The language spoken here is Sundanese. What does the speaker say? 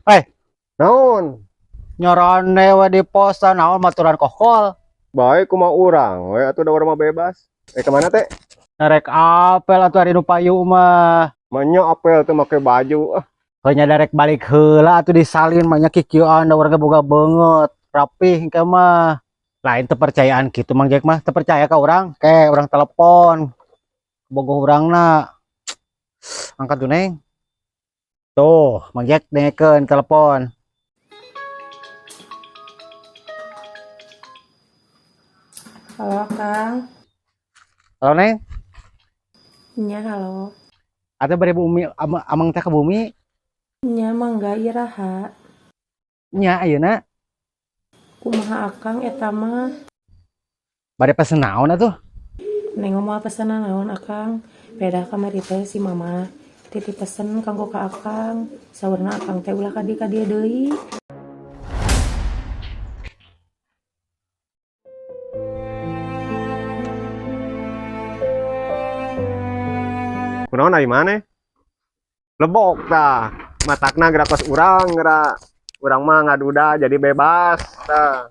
Eh. Naon? Nyorone we di posan naon maturan kokol. Baik kumaha urang we atuh da urang mah bebas. Eh kemana teh? Rek apel atuh ari nu payu mah. Manya apel teh make baju ah. Heunya darek balik heula atuh disalin mah nya kikieuan da urang ge boga beungeut. Rapih engke mah. Lain teu percayaan kitu Mang Jack mah, teu percaya ka urang, ke urang telepon. Bogoh urangna. Angkat tuh Neng. Tuh, Mang Jack dengekeun telepon. Halo, Kang. Halo Neng. Nya halo. Atuh bari bumi amang teh ke bumi. Nya mangga iraha. Nya ayeuna. Kumaha Akang eta mah? Bade pesen naon atuh? Neng moal pesenan naon Akang. Beda kamari teh si mama titip pesen kanggo ka Akang. Saurna Akang teh ulah ka dieu ka dieu deui. Kunaon ari maneh? Lebok tah. Matakna geura kos urang geura. Urang mah ngaduda jadi bebas tah.